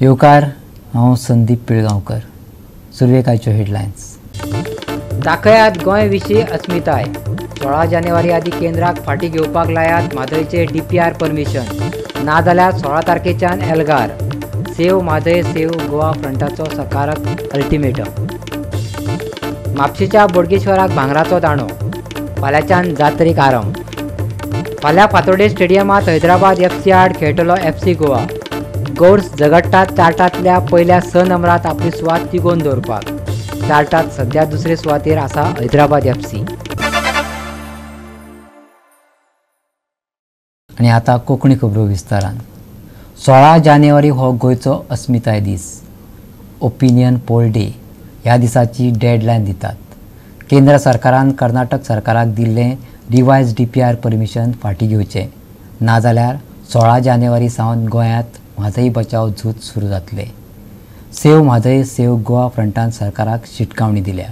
येवकार, हांव संदीप पिळगांवकर. सुरवेक आयच्यो हेडलायन्स. दाखयात गोंय विशीं अस्मिताय. 16 जानेवारी आदी केंद्राक फाटीं घेवपाक लायात म्हादयचे डीपीआर परमिशन, नाजाल्यार 16 तारखेच्यान एल्गार. सेव म्हादय सेव गोवा फ्रंटाचो सकाराक अल्टिमेटम. म्हापशेच्या बोडगेश्वराक भांगराचो दांडो. फाल्यांच्यान जात्रेक आरंभ. फाल्यां फातोर्डे स्टेडियमांत हैदराबाद एफसी आड खेळटलो एफसी गोवा. गौर्स झगडटात चार्टांतल्या पयल्या 6 नंबरात आपली सुवात तिगोवन दवरपाक. चार्टांत सध्या दुसरे सुवातेर आसा हैदराबाद एफसी. आनी आतां कोंकणी खबरो विस्तारान. 16 जानेवारी हो गोंयचो अस्मिताय दीस, ओपिनियन पोल डे. ह्या दिसाची डेडलायन दितात. केंद्र सरकारान कर्नाटक सरकाराक दिल्लें रिवायज डीपीआर परमिशन फाटीं घेवचें, नाजाल्यार 16 जानेवारी सावन गोंयांत म्हादय बचाव झूज सुरू जातले. सेव म्हादय सेव गोवा फ्रंटान सरकाराक शिटकावणी दिल्या.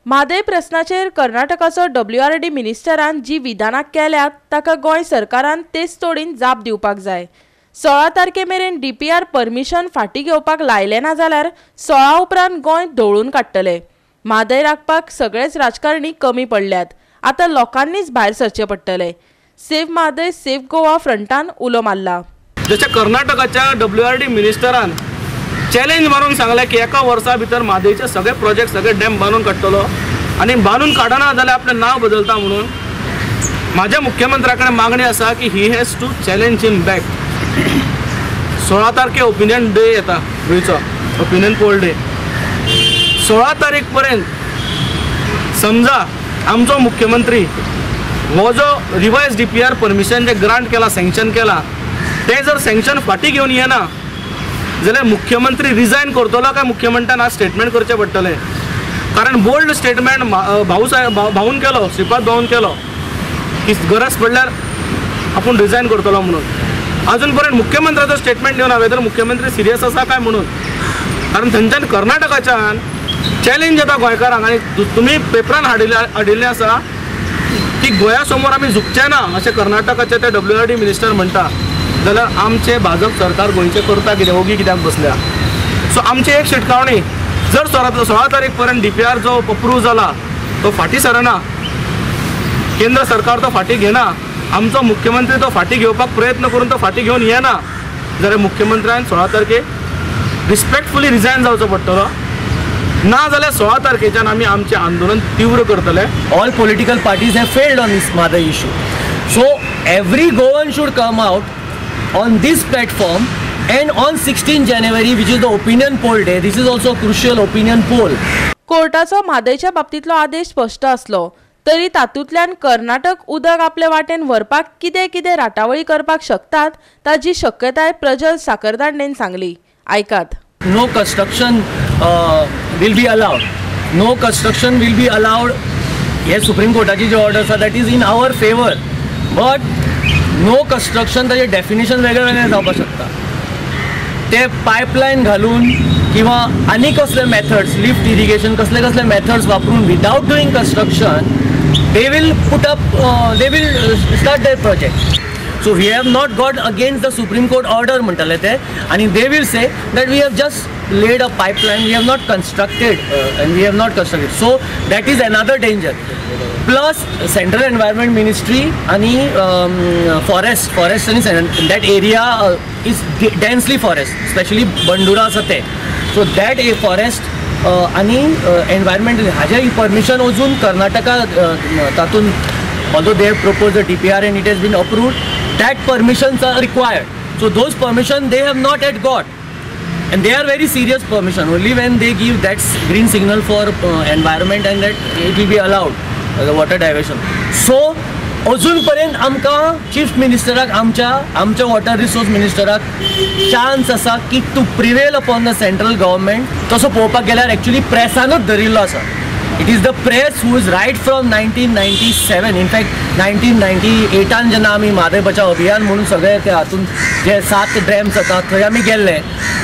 म्हादय प्रस्नाचेर कर्नाटकाचो डब्ल्यूआरडी मिनिस्टरान जी विधानां केल्यात ताका गोंय सरकारान तेच तोडीन जाप दिवपाक जाय. 16 तारखे मेरेन डीपीआर परमिशन फाटीं घेवपाक लायलें ना जाल्यार 16 उपरांत गोंय धवळून काडटले. म्हादय राखपाक सगळेच राजकारणी कमी पडल्यात, आतां लोकांनीच भायर सरचें पडटलें. सेव म्हादय सेव गोवा फ्रंटान उलो मारला. जशें कर्नाटकाच्या डब्ल्यूआरडी मिनिस्टरान चॅलेंज मारून सांगलें की एका वर्सा भितर म्हादयचे सगळे प्रोजेक्ट सगळे डॅम बांदून काडटलो आनी बांदून काडना जाल्यार आपलें नांव बदलता म्हणून म्हाज्या मुख्यमंत्र्या कडेन मागणी आसा की he has to challenge him back. 16 तारखे ओपिनियन डे येता गोंयचो, ओपिनियन पोल डे. 16 तारीख पर्यंत समजा आमचो मुख्यमंत्री हो जो रिवायज डीपीआर परमिशन जे ग्रांट केला, सँक्शन केला, ते जर सँक्शन फाटीं घेवन येना जाल्यार मुख्यमंत्री रिजायन करतलो काय मुख्यमंत्र्यान आज स्टेटमेंट करचें पडटलें. कारण बोल्ड स्टेटमेंट भाऊ साहेब भाऊन केलो, श्रीपाद भाऊन केलो की गरज पडल्यार आपूण रिजायन करतलो म्हणून. अजून पर्यंत मुख्यमंत्र्याचो स्टेटमेंट दिवना वेदर मुख्यमंत्री सिरियस आसा काय म्हणून. कारण थंयच्यान कर्नाटकाच्यान चॅलेंज येता गोंयकारांक आनी तुमी पेपरान हाडिल्लें आसा की गोंया समोर आमी झुकचे ना अशें कर्नाटकाचे ते डब्ल्यूआरडी मिनिस्टर म्हणटा. जाल्यार आमचें भाजप सरकार गोंयचें करता कितें, ओगी कित्याक बसल्या. सो आमची एक शिटकावणी, जर 16 तारीख पर्यंत डीपीआर जो अप्रूव जाला तो फाटीं सरना, केंद्र सरकार तो फाटीं घेना, आमचो मुख्यमंत्री तो फाटीं घेवपाक प्रयत्न करून तो फाटीं घेवन येना जाल्यार मुख्यमंत्र्यान 16 तारखेक रिस्पेक्टफुली रिजायन जावचो पडटलो. ना जाल्यार 16 तारखेच्यान आमी आमचें आंदोलन तीव्र करतले. All political parties have failed on this Mhadei issue. So every Goan should come out on this platform and on 16 January, which is the opinion poll day. This is also a crucial opinion poll. कोर्टाचो म्हादयच्या बाबतींतलो आदेश स्पश्ट आसलो तरी तातूंतल्यान कर्नाटक उदक आपले वाटेन व्हरपाक कितें कितें राटावळी करपाक शकतात ताची शक्यताय प्रजल साखरदांडेन सांगली. आयकात. No construction will be allowed. No construction will be allowed. हे सुप्रीम कोर्टाची जी ऑर्डर आसा that is in our favour, but no construction ताजें डेफिनेशन वेगळें वेगळें जावपाक शकता. ते पायपलायन घालून किंवा आनी कसले मेथड्स, लिफ्ट इरिगेशन कसले कसले मेथड्स वापरून without doing construction they will put up, they will start their project. So we have not got against the Supreme Court order म्हणटाले ते, आनी they will say that we have just laid a pipeline, we have not constructed and we have not constructed. So that is another danger. Plus Central Environment Ministry आणि forest आनी that area is densely forest, specially Bandura आसा ते. So that A forest आनी environment हाजे permission अजून कर्नाटका तातूंत, although they have proposed the DPR and it has been approved, that permissions are required. So those permission they have not yet got, and they are very serious permission. Only when they give that green signal for environment and that it will be allowed, the water diversion. So अजून पर्यंत आमकां chief मिनिस्टराक आमच्या आमच्या water resource मिनिस्टराक chance आसा की to prevail upon the central government. तसो पळोवपाक गेल्यार एक्चुली प्रेसानूच धरिल्लो आसा. It is the press who is right from 1997. In fact 1998 जेन्ना आमी म्हादय बचाव अभियान म्हणून सगळे ते हातून जे 7 डॅम्स आसा थंय आमी गेल्ले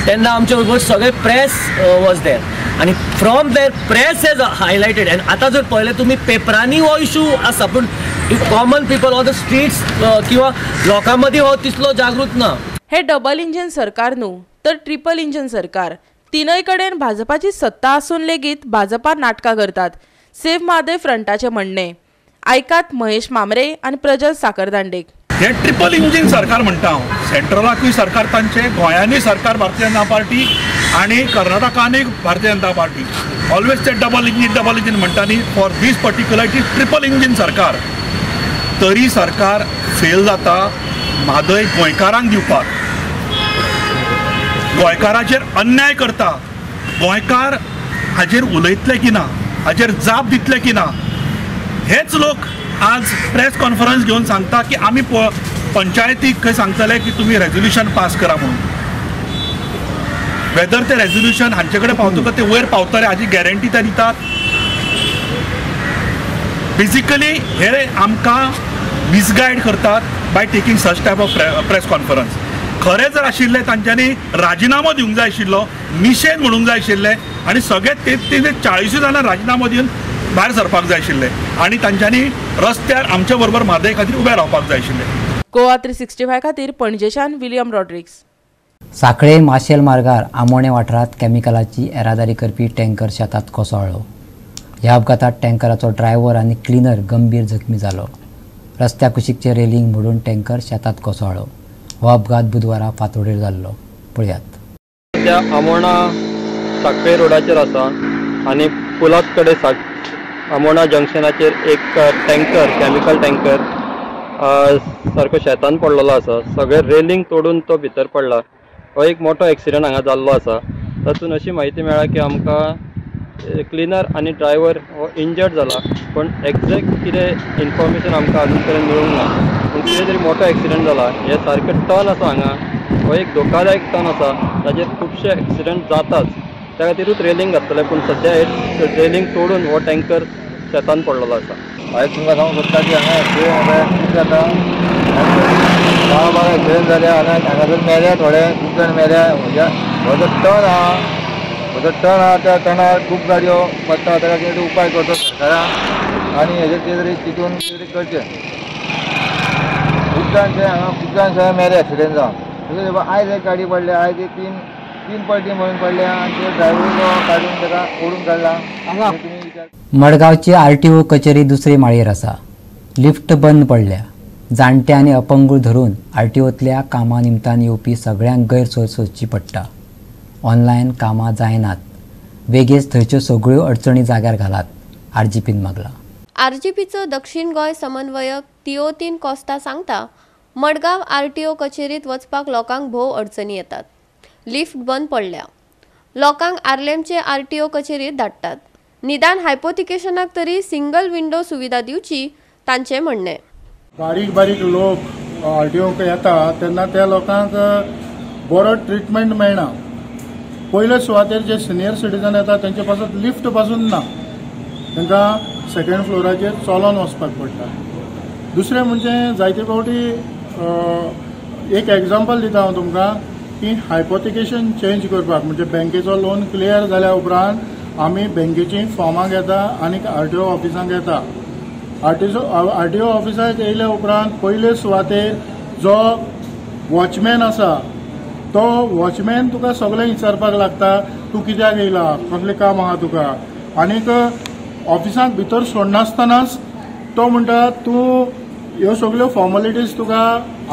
तेन्ना आमचे बरोबर सगळे प्रेस वॉज there आनी from there press has highlighted. आनी आतां जर पळयलें तुमी पेपरांनी हो इशू आसा, पूण common people on the streets किंवा लोकां मदीं हो तितलो जागृत ना. हे डबल इंजिन सरकार न्हू तर ट्रिपल इंजिन सरकार. तिनय कडेन भाजपाची सत्ता आसून लेगीत भाजपा नाटकां करतात, सेव्ह म्हादय फ्रंटाचें म्हणणें. आयकात महेश मामरे आनी प्रजल साखरदांडेक. हे ट्रिपल इंजिन सरकार म्हणटा हांव. सेंट्रलाकूय सरकार तांचे, गोंयांनी सरकार भारतीय जनता पार्टी आनी कर्नाटकानूय भारतीय जनता पार्टी. ऑलवेज ते डबल इंजिन डबल इंजिन म्हणटा न्ही, for this particular it is triple engine सरकार. तरी सरकार फेल जाता म्हादय गोंयकारांक दिवपाक. गोंयकाराचेर अन्याय करता. गोंयकार हाजेर उलयतले की ना, हाजेर जाप दितले की ना, हेच लोक आज प्रेस कॉन्फरन्स घेवन सांगता की आमी पंचायतीक खंय सांगतले की तुमी रेजोल्युशन पास करा म्हणून. वेदर ते रेजोल्युशन हांचे कडेन पावतकच ते वयर पावतले हाजी गॅरंटी ते दितात. बेसिकली हे आमकां मिसगायड करतात by taking such type of press conference. खरें जर आशिल्लें तांच्यांनी राजिनामो दिवंक जाय आशिल्लो, निशेध म्हणूंक जाय आशिल्लें आनी सगळे ते 40 जाणां राजिनामो दिवन भायर सरपाक जाय आशिल्ले आनी तांच्यांनी रस्त्यार आमच्या बरोबर म्हादय खातीर उबे रावपाक जाय आशिल्ले. गोवा 365 खातीर पणजेच्यान विलियम रॉड्रिक्स. सांखळे माशेल मार्गार आमोणे वाठारांत केमिकलाची येरादारी करपी टँकर शेतांत कोसळ्ळो. ह्या अपघातांत टँकराचो ड्रायव्हर आनी क्लिनर गंभीर जखमी जालो. रस्त्या कुशीकचें रेलिंग मोडून टँकर शेतांत कोसळ्ळो. हो अपघात बुधवारा फांतोडेर जाल्लो. पळयात. सद्या आमोणा सांखळे रोडाचेर आसा आनी पुलाच कडेन आमोणा जंक्शनाचेर एक टँकर, केमिकल टँकर सारको शेतान पडलेलो आसा. सगळे रेलिंग तोडून तो भितर पडला. हो एक मोठो एक्सिडंट हांगा जाल्लो आसा. तातूंत अशी म्हायती मेळ्ळा की आमकां क्लिनर आनी ड्रायव्हर हो इंजर्ड जाला, पूण एग्जॅक्ट कितें इन्फॉर्मेशन आमकां अजून पर्यंत मेळूंक ना. पूण कितें तरी मोठो एक्सिडंट जाला. हे सारकें टर्न आसा हांगा, हो एक धोकादायक टर्न आसा, ताजेर खुबशे एक्सिडंट जाताच. त्या खातीरूच रेलिंग घातलें, पूण सद्या हे रेलिंग तोडून हो टँकर शेतान पडलेलो आसा. हांवें तुमकां सांगूंक सोदता की हांगा एक्सिडंट खूब जाता. 10-12 एक्सिडंट जाले आनी हांगासर मेल्या थोडे, खूब जाण मेल्या. हो जो टर्न आहा, हो जो टर्न आहा त्या टर्नार खूब गाडयो पडटा. ताका कितें तरी उपाय करचो सरकारान आनी हेजेर कितें तरी चिंतून कितें तरी करचें. खूब जाण हांगा खूब जाण मेले एक्सिडंट जावन. तशें आयज एक गाडी पडल्या, आयज एक तीन पलटी म्हणून पडल्या आनी ते ड्रायव्हर काडून ताका ओडून काडला. मडगांवची आरटीओ कचेरी दुसरे माळयेर आसा. लिफ्ट बंद पडल्या. जाणटे आनी अपंगूळ धरून आरटीओंतल्या कामा निमतान येवपी सगळ्यांक गैरसोय सोंसची पडटा. ऑनलायन कामां जायनात. बेगीन थंयच्यो सगळ्यो अडचणी जाग्यार घालात, आरजीपीन मागला. आरजीपीचो दक्षिण गोंय समन्वयक तिओतीन कोस्ता सांगता, मडगांव आरटीओ कचेरीत वचपाक लोकांक भोव अडचणी येतात. लिफ्ट बंद पडल्या. लोकांक आर्लेमचे आरटीओ कचेरीत धाडटात. निदान हायपोथिकेशनाक तरी सिंगल विंडो सुविधा दिवची, तांचें म्हणणें. बारीक बारीक लोक आरटीओक येता तेन्ना त्या लोकांक बरो ट्रिटमेंट मेळना. पयले सुवातेर जे सिनियर सिटीजन येता तेंचे पासून लिफ्ट पासून ना, तांकां सेकेंड फ्लोराचेर चलोन वचपाक पडटा. दुसरें म्हणजे जायते फावटी एक एग्जाम्पल दिता हांव तुमकां की हायपोथिकेशन चेंज करपाक म्हणजे बँकेचो लोन क्लियर जाल्या उपरांत आमी बँकेची फॉर्मां घेता आनी आरटीओ ऑफिसांक येता. आरटीओ ऑफिसाक येयल्या उपरांत पयले सुवातेर जो वॉचमॅन आसा तो वॉचमॅन तुका सगळें विचारपाक लागता, तूं कित्याक येयला, कसलें काम आहा तुका. आनीक ऑफिसांत भितर सोडनासतनाच तो म्हणटा तूं ह्यो सगळ्यो फॉर्मेलिटीज तुका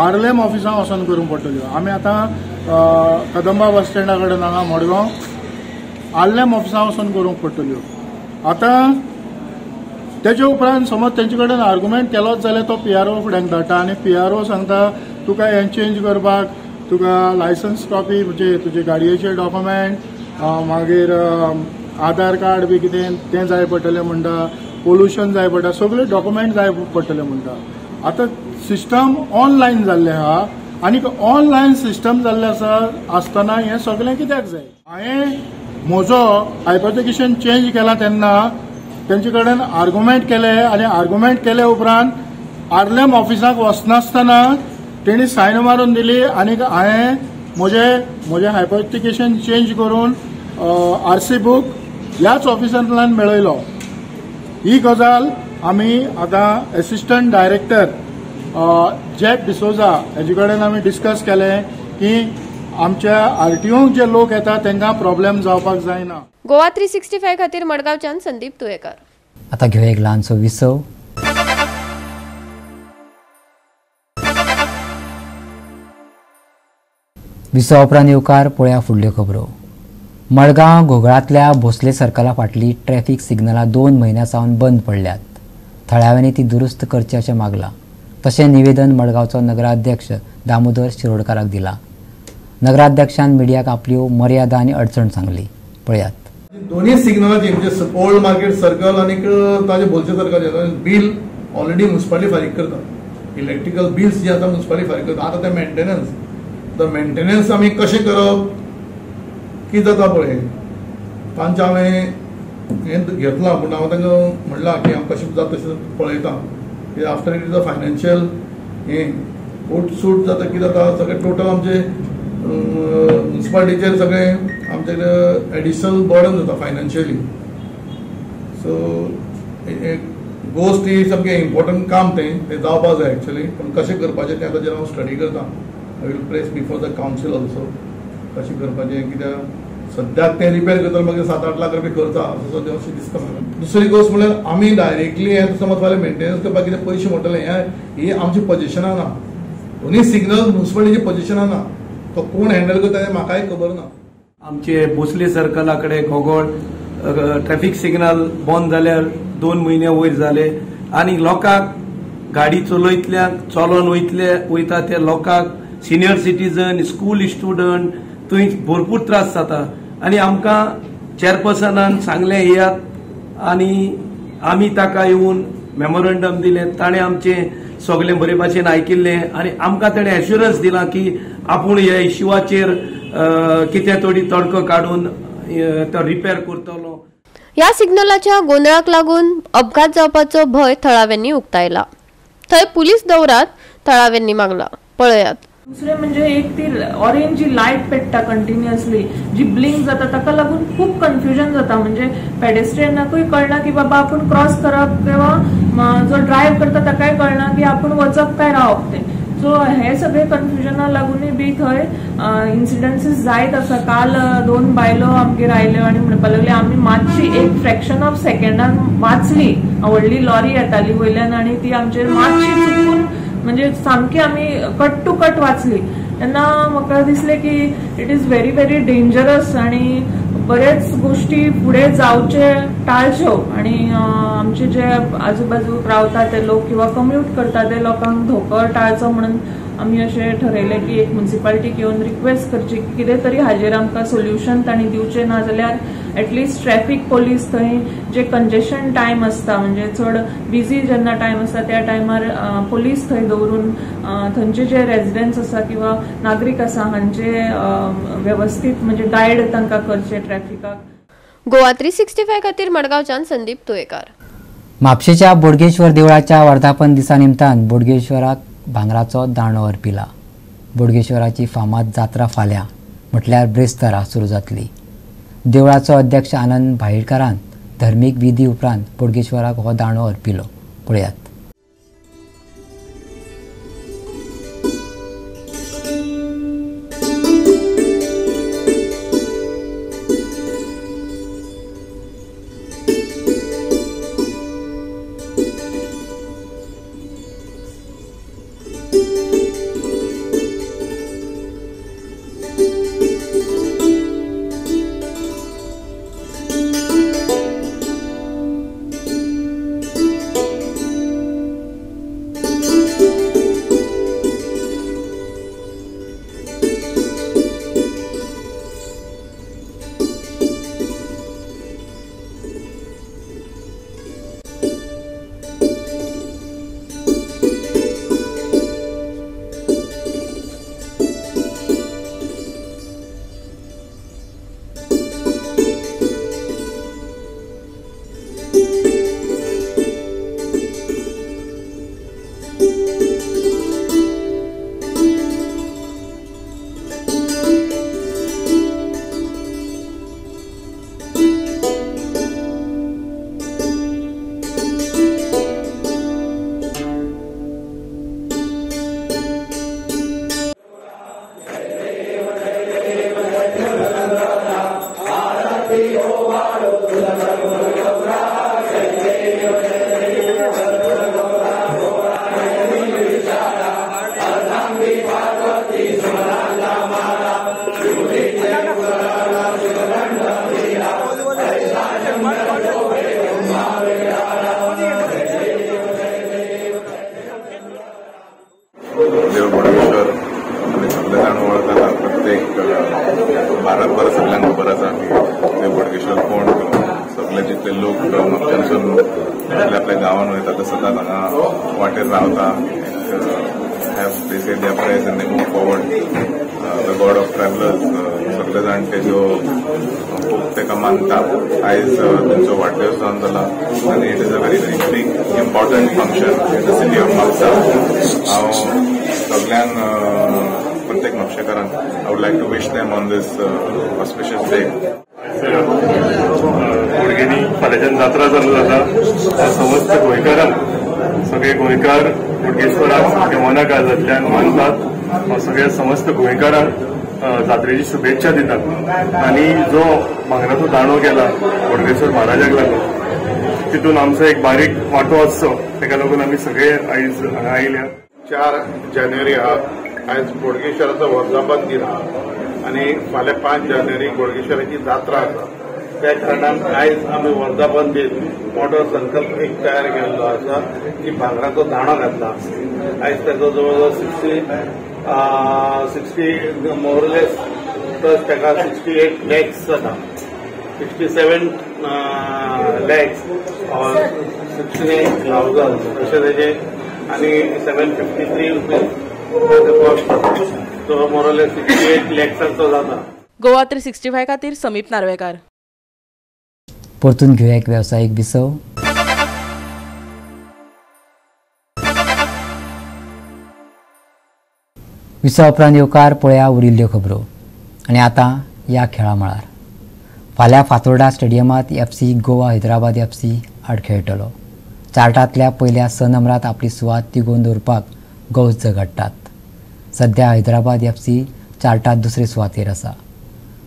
आर्लेम ऑफिसांत वचोन करूंक पडटल्यो. आमी आतां कदंबा बस स्टँडा कडेन हांगा मडगांव आर्लेम ऑफिसांत वचोन करूंक पडटल्यो. आतां तेजे उपरांत समज तेंचे कडेन आर्गुमेंट केलोच जाल्यार तो पीआरओ फुड्यांक धाडटा आनी पीआरओ सांगता तुका हें चेंज करपाक तुका लायसन्स कॉपी म्हणजे तुजे गाडयेचे डॉक्युमेंट, मागीर आधार कार्ड बी कितें तें जाय पडटलें म्हणटा, पोल्युशन जाय पडटा, सगळे डॉक्युमेंट जाय पडटले म्हणटा. आतां सिस्टम ऑनलायन जाल्लें आहा आनी ऑनलायन सिस्टम जाल्लें आसा आसतना हें सगळें कित्याक जाय. हांवें म्हजो हायपोथिकेशन चेंज केला तेन्ना तेंचे कडेन आर्गुमेंट केले आनी आर्गुमेंट केले उपरांत आर्लेम ऑफिसाक वचनासतना तेणी सायन मारून दिली आनी हांवें म्हजें हायपोथिकेशन चेंज करून आरसी बूक ह्याच ऑफिसांतल्यान मेळयलो. ही गजाल आमी आतां एसिस्टंट डायरेक्टर जॅक डिसोजा हेजे कडेन आमी डिस्कस केलें की आमच्या आरटीओंक जे लोक येता तांकां प्रॉब्लेम जावपाक जायना. गोवा 365 खातीर मडगांवच्यान संदीप तुयेकर. आतां घेवया एक ल्हानसो विसव. विसवा उपरांत येवकार पळया फुडल्यो खबरो. मडगांव घोगळांतल्या भोसले सर्कला फाटली ट्रॅफिक सिग्नलां 2 म्हयन्यां सावन बंद पडल्यात. थळाव्यांनी ती दुरुस्त करची अशें मागलां. तशें निवेदन मडगांवचो नगराध्यक्ष दामोदर शिरोडकाराक दिलां. नगराध्यक्षान मिडियाक आपल्यो मर्यादा आनी अडचण सांगली. पळयात. दोन्ही सिग्नलाची म्हणजे ओल्ड मार्केट सर्कल आनी ताजे Bhosle circle bill already municipality फारीक करता. इलेक्ट्रिकल बिल्स जे आतां म्युन्सिपालिटी फारीक करता. आतां ते मेंटेनन्स, तर मेंटेनन्स आमी कशें करप कितें जाता पळय तांचें हांवें हें घेतलां, पूण हांव तांकां म्हणलां की हांव कशें जाता तशें पळयता. कित्याक after it is a financial हें उट सूट जाता कितें जाता सगळें टोटल आमचे म्युन्सिपालिटीचेर सगळें आमचे एडिशनल बर्डन जाता फायनान्शियली. सो गोश्ट ही सामकें इम्पॉर्टंट काम तें जावपाक जाय एक्चुअली, पूण कशें करपाचें तें आतां जेन्ना हांव स्टडी करता. I will press before the council also कशें करपाचें, कित्याक सद्याक तें रिपेर करतना मागीर 7-8 लाख रुपया खर्च आसा असो अशें दिसता म्हाका. दुसरी गोश्ट म्हणल्यार आमी डायरेक्टली हें समज फाल्यां मेंटेनन्स करपाक कितें पयशे म्हणटले हें ही आमची पोजिशनां ना. दोनूय सिग्नल म्युन्सिपालिटीची पोजिशनां ना, तो कोण हँडल करता तें म्हाकाय खबर ना. आमचे भोसले सर्कला कडेन घोगोळ ट्रॅफिक सिग्नल बंद जाल्यार 2 म्हयने वयर जाले आनी लोकांक गाडी चलयतल्याक चलोन वयतले वयता ते लोकांक सिनियर सिटीजन स्कूल स्टुडंट थंय भरपूर त्रास जाता. आनी आमकां चेअरपर्सनान सांगलें येयात आनी आमी ताका येवन मेमोरंडम दिलें. ताणें आमचें सगळें बरे भाशेन आयकिल्लें आनी आमकां ताणें एश्युरन्स दिलां की आपूण ह्या इश्यूवाचेर कितें थोडी तडको काडून तो रिपेर करतलो. ह्या सिग्नलाच्या गोंदळाक लागून अपघात जावपाचो भंय थळाव्यांनी उक्तायला. थंय पुलीस दवरात थळाव्यांनी मागला. पळयात. दुसरें म्हणजे एक ती ऑरेंज जी लायट पेट्टा कंटिन्युअसली जी ब्लिंक जाता ताका लागून खूब कन्फ्युजन जाता. म्हणजे पेडेस्ट्रियनाकूय कळना की बाबा आपूण क्रॉस करप किंवा जो ड्रायव्ह करता ताकाय कळना की आपूण वचप काय रावप तें. सो हे सगळे कन्फ्युजना लागूनय बी थंय इन्सिडन्सीस जायत आसा. काल 2 बायलो आमगेर आयल्यो आनी म्हणपाक लागल्यो आमी मातशी एक फ्रॅक्शन ऑफ सेकंडान वाचली. व्हडली लॉरी येताली वयल्यान आनी ती आमचेर मातशी चुकून म्हणजे सामकी आमी कट टू कट वाचली. तेन्ना म्हाका दिसलें की it is very very dangerous आनी बरेच गोष्टी फुडें जावचे टाळच्यो आनी आमचे जे आजूबाजूक रावता ते लोक किंवा कम्यूट करता ते लोकांक धोको टाळचो म्हणून आमी अशें ठरयलें की एक म्युन्सिपालिटीक येवन रिक्वेस्ट करची की कितें तरी हाजेर आमकां सोल्युशन तांणी दिवचें, ना जाल्यार एटलिस्ट ट्रॅफिक पोलीस थंय जे कंजेशन टायम आसता म्हणजे चड बिजी जेन्ना टायम आसता त्या टायमार पोलीस थंय दवरून थंयचे जे रेजिडंट्स आसा किंवा नागरीक आसा हांचे वेवस्थीत म्हणजे गायड तांकां करचे ट्रॅफिकाक. गोवा 365 खातीर मडगांवच्यान संदीप तुयेकार. म्हापशेच्या बोडगेश्वर देवळाच्या वर्धापन दिसा निमतान बोडगेश्वराक भांगराचो दांडो अर्पिला. बोडगेश्वराची फामाद जात्रा फाल्यां म्हटल्यार ब्रेस्तारा सुरू जातली. देवळाचो अध्यक्ष आनंद भाईडकारान धर्मीक विधी उपरांत बोडगेश्वराक हो दांडो अर्पिलो. पळयात. आपल्या आपल्या गांवान वयता तो सदांच हांगा वाटेर रावता. Have they say their prayers and they move forward. The god of travellers सगळे जाण तेज्यो खूब ताका मानता. आयज तेंचो वाडदिवस जावन जाला आनी it is a very very big important function in the city of Mapusa. हांव सगळ्यांक प्रत्येक म्हापशेकारांक I would like to wish them on this auspicious day. बोडगिणी फाल्यांच्यान जात्रा चालू जाता. समस्त गोंयकारांक, सगळे गोंयकार बोडगेश्वराक सामके मना काळजांतल्यान मानतात. सगळ्या समस्त गोंयकारांक जात्रेची शुभेच्छा दितात आनी जो भांगराचो दांडो केला बोडगेश्वर महाराजाक लागून तितून आमचो एक बारीक वांटो आसचो, ताका लागून आमी सगळे आयज हांगा आयल्या. 4 जानेवारी आहा, आयज बोडगेश्वराचो वर्धापन दीन आहा आनी फाल्यां 5 जानेवारी बोडगेश्वराची जात्रा आसा. त्या कारणान आयज आमी वर्धापन दीन मोटो संकल्प एक तयार केल्लो आसा की भांगराचो दांडो घातला. आयज ताचो जवळ जवळ 60 मोरलेस प्लस ताका 68 लॅक्स जाता, 67 लॅक्स ऑर 69,000 अशें ताजे आनी 753 रुपीज कॉस्ट जाता. सो मोरलेस 68 लॅक्सांचो जाता. गोवा 365 खातीर समीप नार्वेकार. परतून घेवया एक वेवसायीक विसव. विसवा उपरांत येवकार पळया उरिल्ल्यो खबरो. आनी आतां ह्या खेळा मळार फाल्यां फातोर्डा स्टेडियमांत FC Goa Hyderabad FC आड खेळटलो. चार्टांतल्या पयल्या 6 नंबरांत आपली सुवात तिगोवन दवरपाक गौस झगडटात. सध्या हैदराबाद FC चार्टांत दुसरे सुवातेर आसा.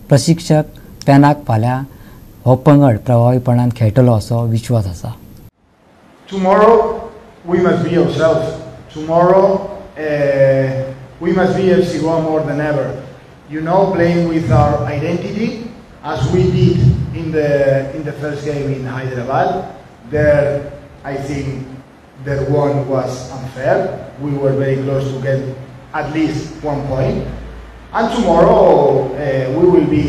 प्रशिक्षक पेनाक फाल्यां हो पंगड प्रभावीपणान खेळटलो असो विश्वास आसा. Tomorrow we must be ourselves. Tomorrow we must be FC Goa more than ever. You know, playing with our identity as we did in the first game in Hyderabad. There, I think their one was unfair. We were very close to get at least 1 point. And tomorrow we will be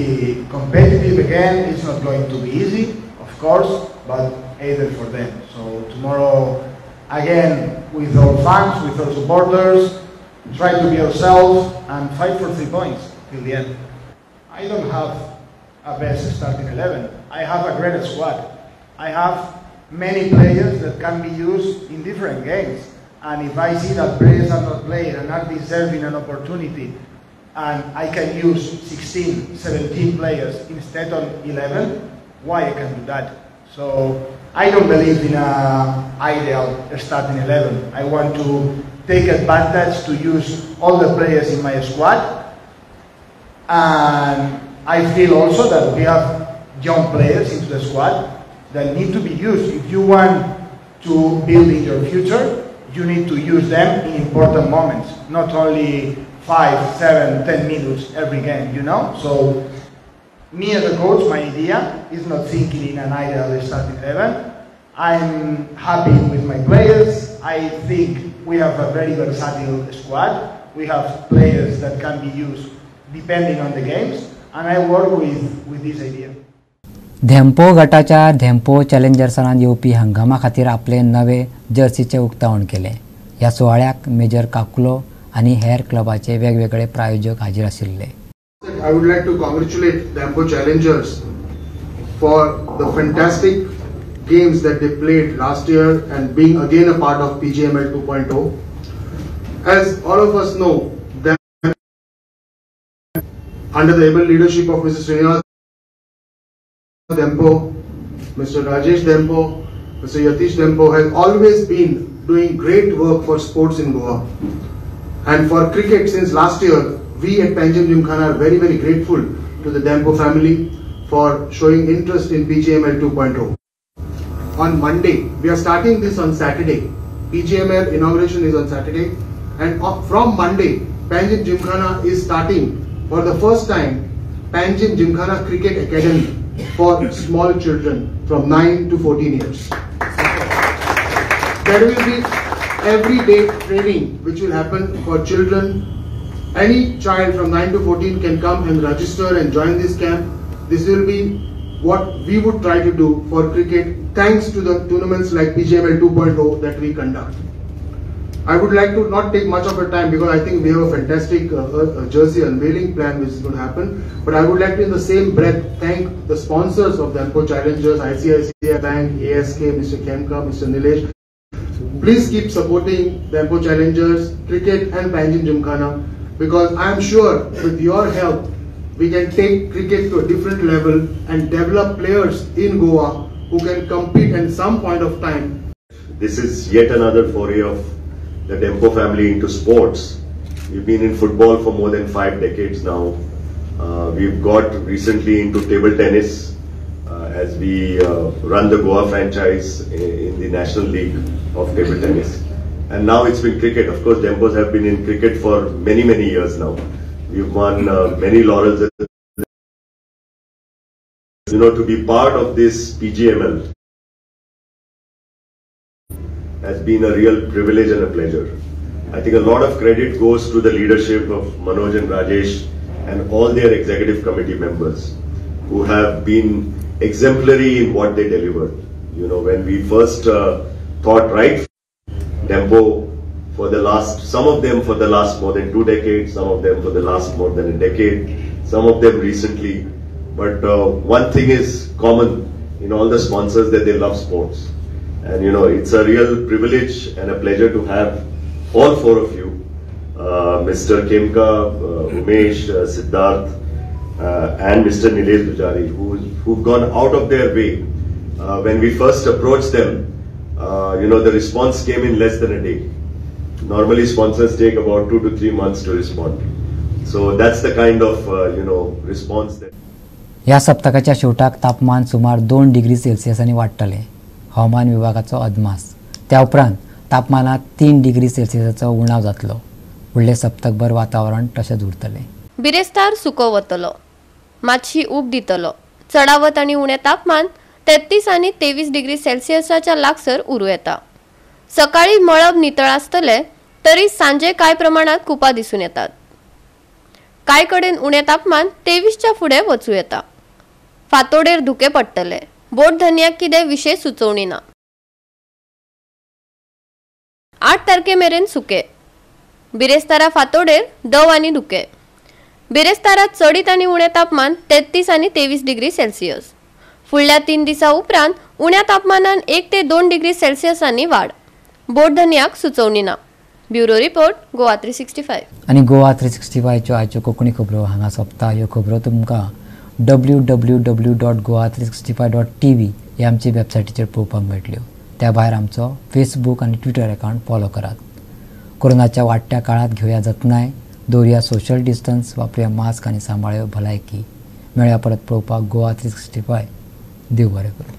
competitive again. It's not going to be easy, of course, but either for them. So tomorrow, again, with our fans, with our supporters, try to be ourselves and fight for 3 points till the end. I don't have a best starting 11. I have a great squad. I have many players that can be used in different games. And if I see that players are not playing and are deserving an opportunity, and I can use 16, 17 players instead of 11, why I can do that? So I don't believe in an ideal starting 11. I want to take advantage to use all the players in my squad. And I feel also that we have young players into the squad that need to be used. If you want to build in your future, you need to use them in important moments, not only 5, 7, 10 minutes every game, you know? So me as a coach, my idea is not thinking in an ideal starting 11. I'm happy with my players. I think we have a very versatile squad. We have players that can be used depending on the games, and I work with this idea. Dempo गटाच्या धेंपो चॅलेंजर्सांत येवपी हंगामा खातीर आपले नवे जर्सीचें उक्तावण केलें. ह्या सुवाळ्याक मेजर काकुलो आनी हेर क्लबाचे वेगवेगळे प्रायोजक हाजीर आशिल्ले. I would like to congratulate Dempo Challengers for the fantastic games that they played last year and being again a part of PGML 2.0. As all of us know, that under the able leadership of Mr. Srinivas Dempo, Mr. Rajesh Dempo, Mr. Yatish Dempo has always been doing great work for sports in Goa. And for cricket since last year, we at Panjim Gymkhana are very, very grateful to the Dempo family for showing interest in PGML 2.0. On Monday, we are starting this on Saturday. PGML inauguration is on Saturday, and from Monday, Panjim Gymkhana is starting for the first time Panjim Gymkhana Cricket Academy for small children from 9 to 14 years. There will be everyday training which will happen for children. Any child from 9 to 14 can come and register and join this camp. This will be what we would try to do for cricket, thanks to the tournaments like PGML 2.0 that we conduct. I would like to not take much of your time because I think we have a fantastic jersey unveiling plan which is going to happen. But I would like to, in the same breath, thank the sponsors of the Dempo Challengers, ICICI Bank, ASK, Mr. Khemka, Mr. Nilesh. Please keep supporting the Dempo Challengers, cricket and Panjim Gymkhana, because I am sure with your help, we can take cricket to a different level and develop players in Goa who can compete at some point of time. This is yet another foray of the Dempo family into sports. We've been in football for more than 5 decades now. We've got recently into table tennis as we run the Goa franchise in the National League of Table Tennis. And now it's been cricket. Of course, Dempos have been in cricket for many, many years now. We've won many laurels. You know, to be part of this PGML has been a real privilege and a pleasure. I think a lot of credit goes to the leadership of Manoj and Rajesh and all their executive committee members who have been exemplary in what they delivered. You know, when we first thought right, Dempo for the last, some of them for the last more than 2 decades, some of them for the last more than a decade, some of them recently. But one thing is common in all the sponsors, that they love sports. And you know, it's a real privilege and a pleasure to have all 4 of you, Mr. Khemka, Umesh, Siddharth, and Mr. Nilesh Pujari, who've gone out of their way. When we first approached them, you know, the response came in less than a day. Normally sponsors take about 2 to 3 months to respond. So that's the kind of, you know, response that... ह्या सप्तकाच्या शेवटाक तापमान सुमार 2 degree सेल्सियसांनी वाडटलें, हवामान विभागाचो अदमास. त्या उपरांत तापमानात 3 डिग्री सेल्सियसाचो उणाव जातलो. फुडले सप्तकभर वातावरण तशेंच उरतलें. बिरेस्तार सुको वतलो, मातशी ऊब दितलो. चडावत आनी उणें तापमान 33 आनी 23 डिग्री सेल्सियसाच्या लागसर उरूं येता. सकाळी मळब नितळ आसतलें तरी सांजे कांय प्रमाणात कुपां दिसून येतात. कांय कडेन उणें तापमान 23च्या फुडें वचूं येता. फांतोडेर धुकें पडटलें. बोट धनयाक कितें विशेश सुचोवणी ना. 8 तारखे मेरेन सुके. बिरेस्तारा फांतोडेर दव आनी धुकें. बिरेस्तारा चडीत आनी उणें तापमान 33 आनी 23 डिग्री सेल्सियस. फुडल्या 3 दिसां उपरांत उण्या तापमानान 1 ते 2 डिग्री सेल्सियसांनी वाड. बोट धनयाक सुचोवणी ना. Bureau report, Goa 365. आनी गोवा 365च्यो आयच्यो कोंकणी खबरो हांगा सोंपता. ह्यो खबरो तुमकां www.goa365.tv ह्या आमचे वेबसायटीचेर पळोवपाक मेळटल्यो. त्या भायर आमचो फेसबूक आनी ट्विटर अकावंट फॉलो करात. कोरोनाच्या वाडट्या काळांत घेवया जतनाय, दवरुया सोशल डिस्टन्स, वापरुया मास्क आनी सांबाळया भलायकी. मेळया परत पळोवपाक गोवा 365. देव बरें करूं.